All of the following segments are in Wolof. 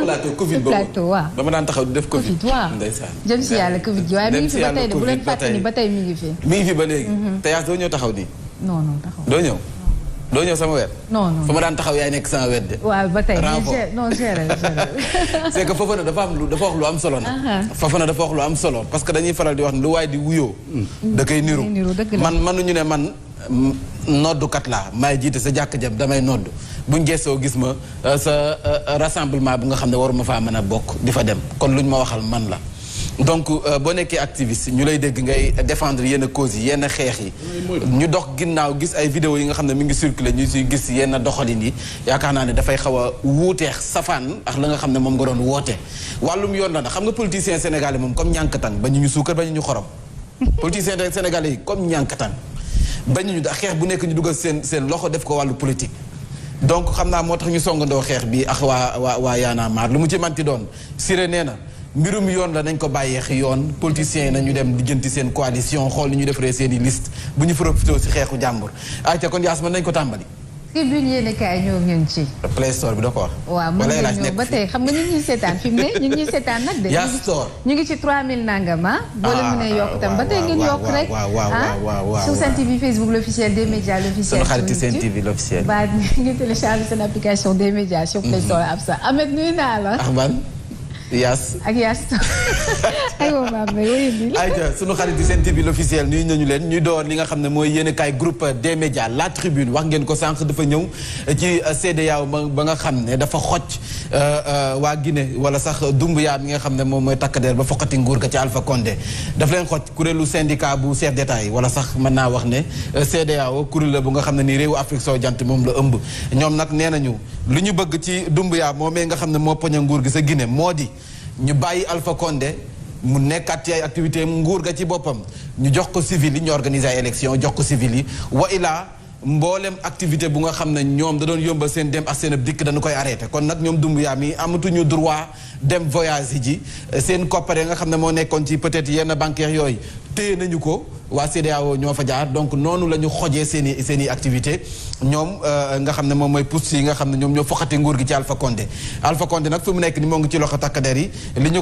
plateau Covid boobu ba ma daan taxaw di def Covid. ndeysaan jëm si yàlla Covid waaye mi ngi fi ba tey de bu leen fàtte ni ba tey mi ngi fi. mi ngi fi ba léegi. te yaas doo ñëw taxaw nii. non non taxaw doo ñëw. doo ñëw sama wet. non non fa ma daan taxaw yaay nekk sama wet de. waaw ba tey non c'est que Fofana dafa wax lu am solo na. Fofana dafa wax lu am solo parce que dañuy faral di wax ne lu waay di wuyoo. da koy niru man mënuñu ne man noddukat laa maay jiite sa jàkk jam damay nodd buñ geesoo gis ma sa rassemblement bu nga xam ne waruma faa mën a bokk di fa dem kon luñ ma waxal man la. donc boo nekkee activiste ñu lay dégg ngay défendre yenn causes yi yenn xeex yi ñu dox ginnaaw gis ay vidéo yi nga xam ne mi ngi circuler ñu siy gis yenn doxalin yi yaakaar naa ne dafay xaw a wuuteex safaan ak la nga xam ne moom nga doon woote wàllum yoon la nag xam nga politicien sénégalais moom comme ñànkatan ba ñu suukar ba ñu xorom politicien sénégalais yi comme ñànkatan ba ñu xeex bu nekk ñu dugal seen loxo def ko wàllu politique donc xam naa moo tax ñu songandoo xeex bi ak waa Y'en a marre lu mu ci manti doon Siré nee na mbirum yoon la nañ ko bàyyeex yoon politiciens yi nañu dem lijjanti seen coalition xool ni ñu defaree seen i liste bu ñu profité si xeexu jàmbur ayca kon yaas mën nañ ko tàmbali. tribune yéen kaay ñëw ngeen ci. Play Store bi da ko wax. waaw mën nga ñëw ba tey xam nga ñu ngi ñuy seetaan fi mu ne ñu ngi ñuy seetaan nag de. yaa Store ñu ngi ci 3000 nangam ah. boo leen mënee yokk itam ba tey ngeen yokk rek. waaw sur Sen TV Facebook l'officiel des médias l'officiel. sunu xarit Sen TV l'officiel. ba ngi télécharger seen application des médias sur Play Store ab sa Ahmed nuyu naa la. Yaas ak Yaas aywa maam nag wóyul ayca sunu xarit di Sen TV l'officiel nuyu nañu leen ñu door li nga xam ne mooy yéen kaay groupe des médias la tribune wax ngeen ko sànq dafa ñëw ci CEDEAO ba nga xam ne dafa xoj waa Guinée wala sax Doumbouya mi nga xam ne moom mooy takk der ba foqati nguur ga ci Alpha Condé daf leen xoj kuréelu syndicat bu chef d'état yi wala sax mën naa wax ne CEDEAO kuréel la bu nga xam ne nii réewu Afrique soo jant moom la ëmb ñoom nag nee nañu lu ñu bëgg ci Doumbouya moomee nga xam ne moo poña nguur gi sa Guinée moo di ñu bàyyi Alpha Condé mu nekkaat ci ay activité nguur ga ci boppam ñu jox ko civil yi ñu organiser ay élection jox ko civil yi wa ilaa mboolem activité bu nga xam ne ñoom da doon yombal seen dem ak seen dikk dañu koy arrêté kon nag ñoom Doumbouya mi amatuñu droit dem voyage ji seen koppare nga xam ne moo nekkoon ci peut-être yenn bancaires yooyu téye nañu ko waa CEDEAO ñoo fa jaar donc noonu la ñu xojee seen i activité ñoom nga xam ne moom mooy pousse yi nga xam ne ñoom ñoo foxati nguur gi ci Alpha Condé Alpha Condé nag fi mu nekk ni moo ngi ci loxo takkader yi li ñu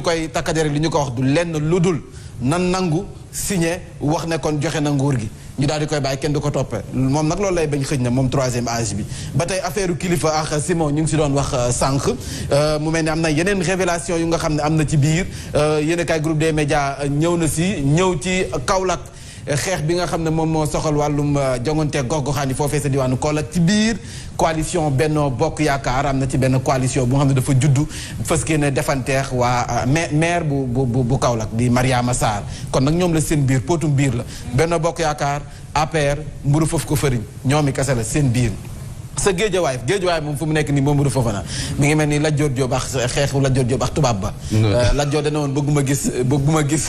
ko wax du lenn lu dul nan nangu signé wax ne kon joxe na nguur gi ñu daal di koy bàyyi kenn du ko toppee moom nag loolu lay bañ xëj na moom troisième âge bi ba tey affaire kilifa ak Simon ñu ngi si doon wax sànq mu mel ni am na yeneen révélation yu nga xam ne am na ci biir yéen a kaay groupe des médias ñëw na si ñëw ci Kaolack xeex bi nga xam ne moom moo soxal wàllum jongante gox-goxaan yi foofee sa diwaanu Kaolack ci biir coalition Benno Bokk Yaakaar am na ci benn coalition bu nga xam ne dafa juddu fës kee ne defanteex waa maire bu Kaolack di Mariama Sarr kon nag ñoom la seen biir potum biir la Benno Bokk Yaakaar APR mburu foofu ko fëriñ ñoom i kese la seen biir sa géejawaay moom fu mu nekk nii moom du Fofana mi ngi mel ni Lat Joor Joob ak xeexu Lat Joor Joob ak tubaab ba Lat Joor dana woon bëgguma gis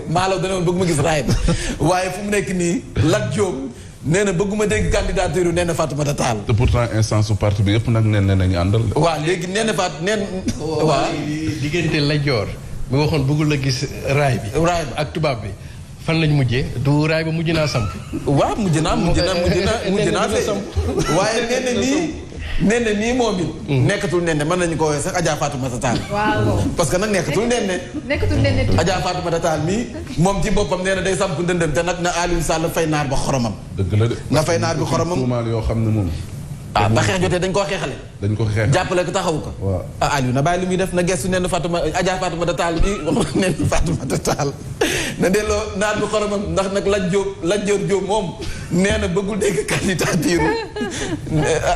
maalaw dana woon bëgguma gis raay ba waaye fu mu nekk nii Lat Joob nee na bëgguma dégg candidature nee na Fatoumata Tall te pourtant instance su parti bi yëpp nag nee nañu àndal waaw léegi nee na waaw diggante Lat Joor mi waxoon bëggul a gis raay bi ak tubaab bi fan lañ mujjee du raay ba mujj naa samp waaw mujj naa samp waaye nee na nii moom it nekkatul nen ne mën nañu ko woowee sax Adja Fatoumata Tall waaw parce que nag nekkatul nen ne Adja Fatoumata Tall mii moom ci boppam nee na day samp ndëndëm te nag na Aliou Sall fay naar ba xoromam dëgg la de na fay naar bi xoromam tuumaal yoo xam ne moom ba xeex jotee dañ koo xeexale jàppale ko taxawu ko Aliou na bàyyi lu muy def na gestu nen Adja Fatoumata Tall bi wax nen Fatoumata Tall na delloo naar bi xoromam ndax nag Lat Joor Joob moom nee na bëggul dégg candidature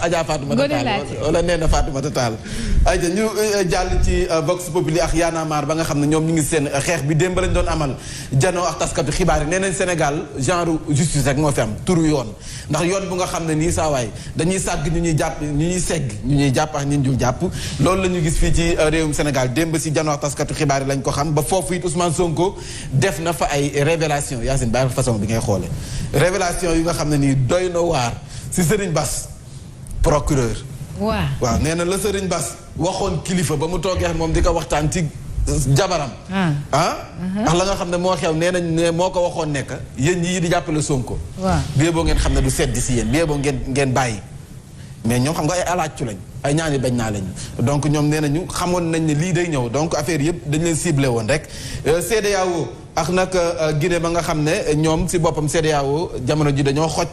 Adja Fatoumata Tall wala nee na Fatoumata Tall ayca ñu jàll ci Vox Populi ak Y'en a marre ba nga xam ne ñoom ñu ngi seen xeex bi démb lañ doon amal janoo ak taskatu xibaar yi nee nañ Sénégal genre justice rek moo fi am turu yoon ndax yoon bu nga xam ne nii saa waay dañuy sàgg ñu ñuy jàpp ñu ñuy segg ñu ñuy jàpp ak ñu ñu jàpp loolu la ñu gis fii ci réewum Sénégal démb si janoo ak taskatu xibaar yi lañ ko xam ba foofu it Ousmane Sonko def na fa ay révélation Yacine bàyyi façon bi ngay xoole révélation yu nga xam ne nii doy na waar si Serigne Bass procureur waaw nee na la Serigne Bass waxoon kilifa ba mu toogee moom di ko waxtaan ci jabaram ndax la nga xam ne moo xew nee nañ ne moo ko waxoon nekk yéen ñii di jàppale Sonko bi boo ngeen xam ne du sedd si yéen bi boo ngeen bàyyi mais ñoom xam nga ay alaajcu lañ ay ñaani bañ naa lañu donc ñoom nee nañu xamoon nañ ne lii day ñëw donc affaire yëpp dañ leen ciblé woon rek CEDEAO ak nag Guinée ba nga xam ne ñoom si boppam CEDEAO jamono ji dañoo xoj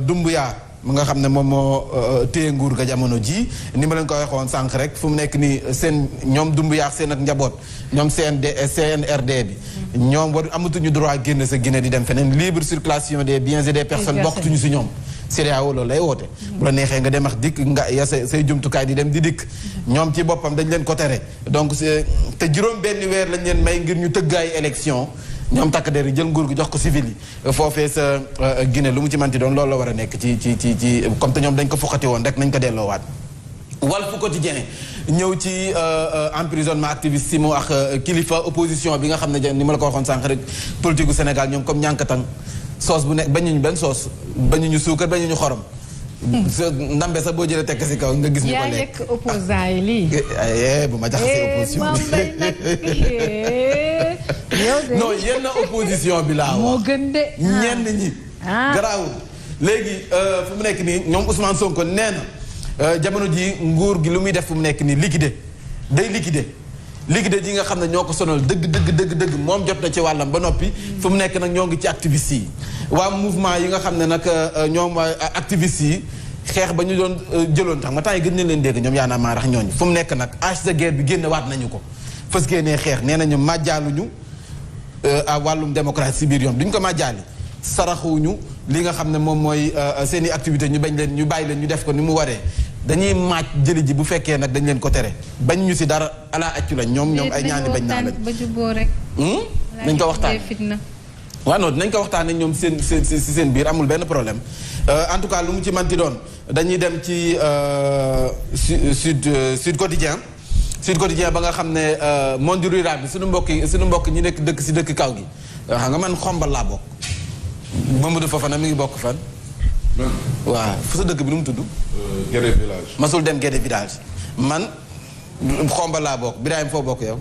Doumbouya mu nga xam ne moom moo téye nguur ga jamono ji ni ma leen ko waxoon sànq rek fu mu nekk nii seen ñoom Doumbouya seen ak njaboot ñoom CNRD bi ñoom war amatuñu droit génn sa Guinée di dem feneen libre circulation des biens et des personnes bokkatuñu si ñoom CEDEAO loolu lay woote bu la neexee nga dem ak dikk nga ya say jumtukaay di dem di dikk ñoom ci boppam dañ leen ko tere donc te juróom benn weer lañ leen may ngir ñu tëgg ay élection ñoom takk der yi jël nguur gi jox ko civil yi foofee sa Guinée lu mu ci manti doon loolu la war a nekk ci comme te ñoom dañ ko foqati woon rek nañ ko delloowaat Walf Quotidien ñëw ci emprisonnement activiste si mu ak kilifa opposition bi nga xam ne ni ma la ko waxoon sànq rek politique gu Sénégal ñoom comme ñànkatang soos bu nekk bañuñu benn soos bañuñu suukar bañuñu xorom ndambe sax boo jëlee tekk si kaw nga gis ñu ko lekk opposant yi lii bu ma jaxasee opposition bi non yenn opposition bi laa wax moo gën de ñenn ñi garaawul léegi fu mu nekk nii ñoom Ousmane Sonko nee na jamono ji nguur gi lu muy def fu mu nekk nii day liquider ji nga xam ne ñoo ko sonal dëgg moom jot na ci wàllam ba noppi fu mu nekk nag ñoo ngi ci activistes yi waa mouvement yi nga xam ne nag ñoom activistes yi xeex ba ñu doon jëloon tax ma temps yi gën nañ leen dégg ñoom yaa naa maa rax ñooñu fu mu nekk nag âge de guerre bi génn waat nañu ko fas génnee xeex nee nañu màjjaaluñu wàllum démocratie si biir yoon duñ ko màjjaali saraxuñu li nga xam ne moom mooy seen i activité ñu bàyyi leen ñu def ko ni mu waree dañuy maaj jëli ji bu fekkee nag dañ leen ko tere bañ ñu si dara ala accu lañ ñoom ay ñaani bañ naa lañ ba juboo rek nañ ko waxtaan waaw non dinañ ko waxtaanee ñoom seen biir amul benn problème en tout cas lu mu ci manti doon dañuy dem ci Sud Quotidien ba nga xam ne monde rural bi suñu mbokk ñi nekk dëkk si dëkk kaw gi xam nga man xombal laa bokk Mamadou Fofana mi ngi bokk fan waaw fu sa dëkk bi nu mu tudd Guédé village masul dem Guédé village man xombal laa bokk Birahim foo bokk yow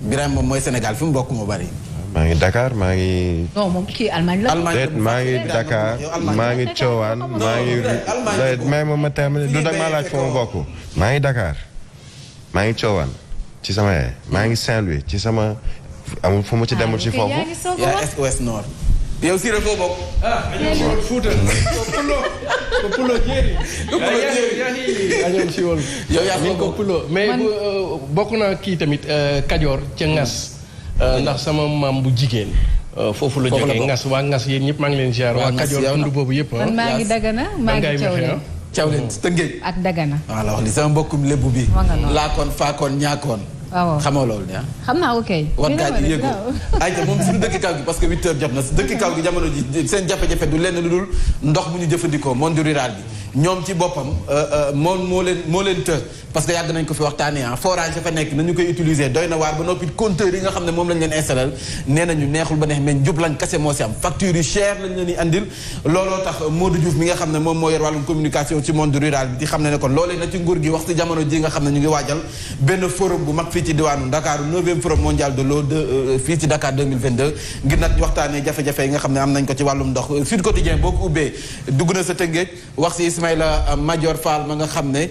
Birahim moom mooy Sénégal fi mu bokk moo bari maa ngi Dakar maa ngi. non moom kii Allemagne la. maa ngi Dakar maa ngi Tivaouane maa ngi. may ma terminé du dag maa laaj fu ma bokk. maa ngi Dakar maa ngi Tivaouane ci sama yaay maa ngi Saint-Louis ci sama amul fu mu ci demul ci foofu. yaa est ouest nord. yow Siré foo bokk. Fouta. Pulo jéeri. yow yaa ngi ko Pulo mais bokk naa kii tamit Kajoor ca Ngas. ndax sama maam bu jigéen. foofu la jógee Ngas waa Ngas yéen ñëpp maa ngi leen ziar. waa Kajoor tund boobu yëpp. man maa ngi Dagana maa ngi Thiawlène Tëngéej. ak Dagana. waaw la wax li sama mbokkum lébu bi. laakoon faakoon ñaakoon. waaw xamoo loolu de xam naa ok. wan kaa ji yëgoo ayca moom suñu dëkk kaw gi parce que 8 heures jot na si dëkk kaw gi jamono ji seen jafe-jafe du lenn lu dul ndox bu ñu jëfandikoo monde rural bi ñoom ci boppam moo leen të parce que yàgg nañ ko fi waxtaanee forage fa nekk nañu koy utiliser doy na waar ba noppi compteur yi nga xam ne moom lañ leen installé nee nañu neexul ba neex mais njublañ kase moo si am facture yu cher lañ leen di andil looloo tax Modou Diouf mi nga xam ne moom moo yor wàllum communication ci monde rural bi di xam ne kon loolee na ci nguur gi wax ci jamono ji nga xam ne ñu ngi waajal benn forum bu mag fii ci diwaanu Dakar 9e forum mondial de l'eau fii ci Dakar 2022 ngir nag waxtaanee jafe-jafe yi nga xam ne am nañ ko ci wàllum ndox Sud Quotidien boo ko ubbee dugg na sa Tëngéej wax si Ismaïla Madior Fall ma nga xam ne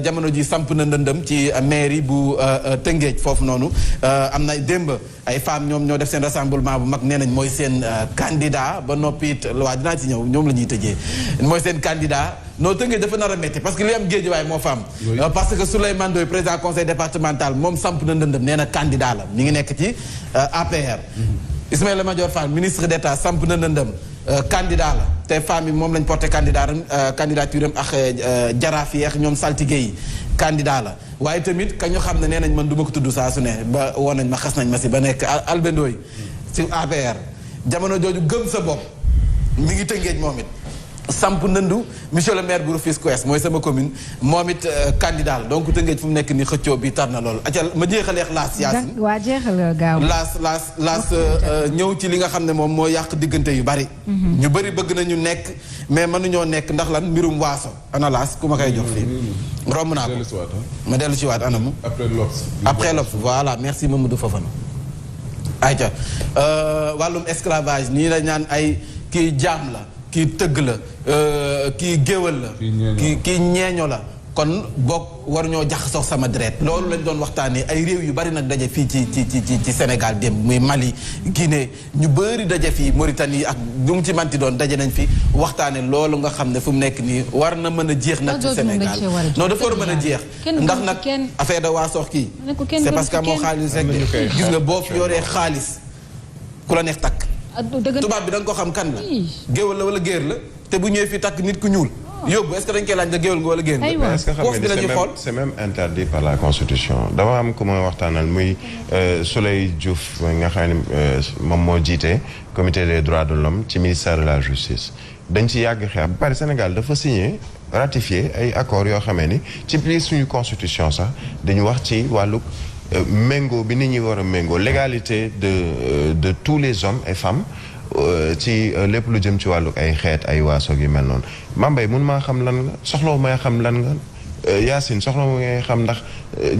jamono ji samp na ndëndëm ci mairie bu Tëngéej foofu noonu am na démb ay femmes ñoom ñoo def seen rassemblement bu mag nee nañ mooy seen candidat ba noppi it waa dinaa ci ñëw ñoom la ñuy tëjee mooy seen candidat non Tëngéej dafa nar a métti parce que li am Guédiawaye moo fa am parce que Souleymane Ndoye président conseil départemental moom samp na ndëndëm nee na candidat la mi ngi nekk ci APR Ismaïla Madior Fall ministre d'État samp na ndëndëm candidat la te femme yi moom lañ porté candidature am ak jaraaf yi ak ñoom saltige yi candidat la waaye tamit ka ñu xam ne nee nañ man du ma ko tudd saa su ne ba woon nañ ma xas nañ ma si ba nekk albendooy ci APR jamono jooju gëm sa bopp mi ngi Tëngéej moom it samp ndëndu monsieur le maire bu Rufisque Ouest mooy sama commune moom it candidat la donc Tëngéej fu mu nekk ni xëccoo bi tar na loolu acal ma jeexaleex laas Yaasin waa jeexal gaaw laas ñëw ci li nga xam ne moom moo yàq diggante yu bari ñu bari bëgg nañu nekk mais mënuñoo nekk ndax lan mbirum waaso ana laas ku ma koy jox fii romb naa ko ma dellu ci waat anamu après l'Obs voilà merci Mamadou Fofana ayca wàllum esclavage nii la ñaan ay kii jaam la kii tëgg la kii géwël la kii ñeeño la kon boog war ñoo jaxasoo sama deret loolu lañ doon waxtaanee ay réew yu bari nag daje fii ci Sénégal démb muy Mali Guinée ñu bëri daje fii Mauritanie ak ñu mu ci manti doon daje nañ fi waxtaane loolu nga xam ne fu mu nekk nii war na mën a jeex nag ci Sénégal non dafa war a mën a jeex ndax nag affaire de waa sox kii c'est parce que moo xaalis rek gis nga boo fi yoree xaalis ku la neex takk tubaab bi da nga ko xam kan la géwal la wala géer la te bu ñëwee fi takk nit ku ñuul yóbbu est-ce que dañ koy laaj nga géwal nga wala géer nga est-ce que xam nga c'est même interdit par la constitution dama am ku ma waxtaanal muy Souley Diouf nga xam ne moom moo jiite comité des droits de l'homme ci ministère de la justice dañ ci yàgg xeex ba pare Sénégal dafa signé ratifié ay accords yoo xamee ni ci biir suñu constitution sax dañu wax ci wàllu méngoo bi nit ñi war a méngoo l'égalité de tous les hommes et femmes ci lépp lu jëm ci wàllu ay xeet ay waasoog yu mel noonu Mambay mun maa xam lan nga soxlawu may xam lan nga Yacine soxlawu ngay xam ndax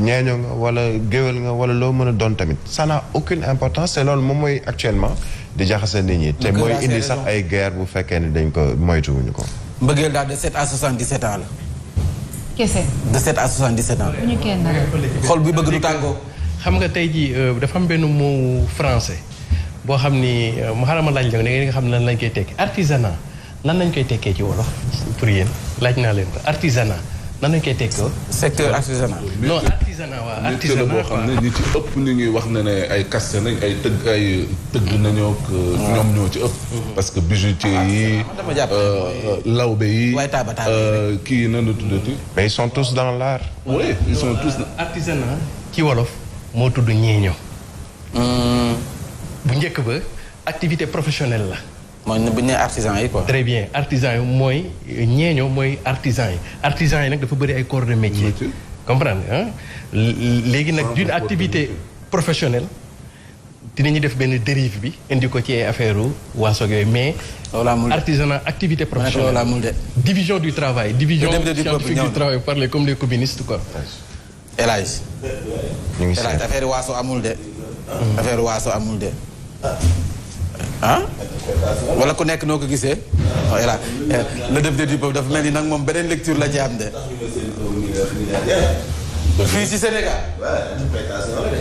ñeeño nga wala géwél nga wala loo mën a doon tamit ça n'a aucune importance c'est loolu moom mooy actuellement di jaxase nit ñi te mooy indi sax ay guerre bu fekkee ni dañ ko moytuwuñu ko mbëggeel daal de 7 à 77 ans la kese de 7 à 77 ans bu ñu kenn xol buy bëgg du tàggoo xam nga tey jii dafa am benn mot français boo xam ni mu xaaral ma laaj la nga xam ne lan lañ koy tekki artisanat nan lañ koy tekkee ci wolof pour yéen laaj naa leen ko artisanat nan lañ koy tekkoo. secteur artisanal. non artisanat waaw artisanat boo xam ne ñi ci ëpp ñu ngi wax ne ay kaste nañ ay tëgg nañoo ñoom ñoo ci ëpp. parce que bijoutier yi lawbe yi kii nan la tuddati. mais ils sont tous dans l'art. oui ils sont tous. artisanat ci wolof moo tudd ñeeño. bu njëkk ba activité professionnelle la. mooy bu ñu nee artisan yi quoi. très bien artisan yi mooy ñeeño mooy artisan yi artisan yi nag dafa bëri ay corps de métier. comprendre ah léegi nag d'une activité professionnelle dinañu def benn dérive bi indi ko ci ay affaire waasoog yooyu mais. artisanat activité professionnelle division du travail division scientifique du travail parler comme les communistes quoi. El Hadj. ñu ngi affaire waaso amul de. affaire waaso amul de. ah wala ku nekk noo ko gisee voilà le député du peuple dafa mel ni nag moom beneen lecture la ci am de fii ci Sénégal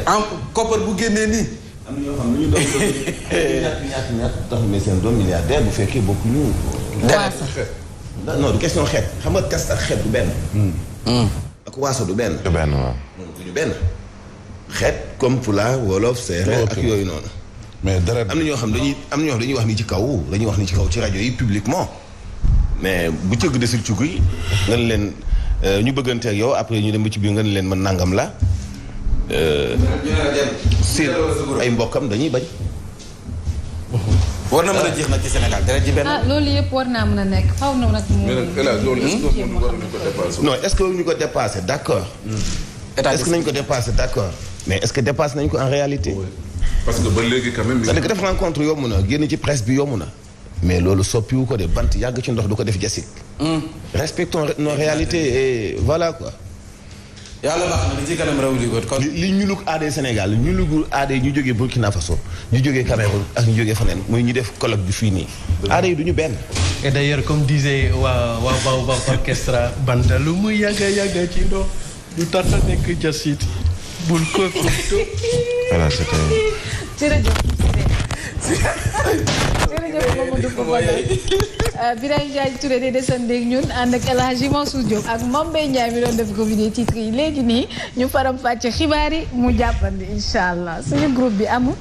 en koppar bu génnee nii am na ñoo xam ne ñu doon ñàkk tax mais seen doom milliardaire bu fekkee bokkuñu non du question xeet xam nga kast ak xeet du benn ak waaso du benn du benn waaw du benn xeet comme pulaar wolof séeréer ak yooyu noonu mais dara am na ñoo xam dañuy wax ni ci kaw dañuy wax ni ci kaw ci rajo yi publiquement mais bu cëgg desul cugg yi nga ne leen ñu bëggante ak yow après ñu dem ba ci biir nga ne leen man nangam la seen ay mbokkam dañuy bañ. war na mën a jeex nag ci Sénégal dara ji benn. loolu yëpp war naa mën a nekk xaw na nag. loolu est-ce que non est-ce que ñu ko dépassé d'accord. est-ce que nañ ko dépassé d'accord mais est-ce que dépassé nañ ko en réalité. parce que ba léegi quand même. c'est-à-dire que def rencontre yomb na génn ci presse bi yomb na. mais loolu soppiwu ko de bant yàgg ci ndox du ko def jasik. respectons nos réalités et voilà quoi. yàlla baax na li ci kanam raw li kon. li ñu lug aadee Sénégal ñu lugul aadee ñu jógee Burkina Faso ñu jógee Cameroun ak ñu jógee faneen muy ñu def colloque bi fii nii. aadee yi du ñu benn. et d'ailleurs comme disait waa orchestra banta lu muy yàgga ci ndox du tax a nekk jasit bul ko voilà c'était. jërëjëf Mamadou Fofana Birahim Ndiaye Touré di desandi ak ñun ànd ak El Hadji Mansour Diop ak Mame Mbaye Ndiaye mi doon def ko vidéo titre yi léegi nii ñu faram fàcce xibaar yi mu jàppandi incha allah suñu groupe bi amul.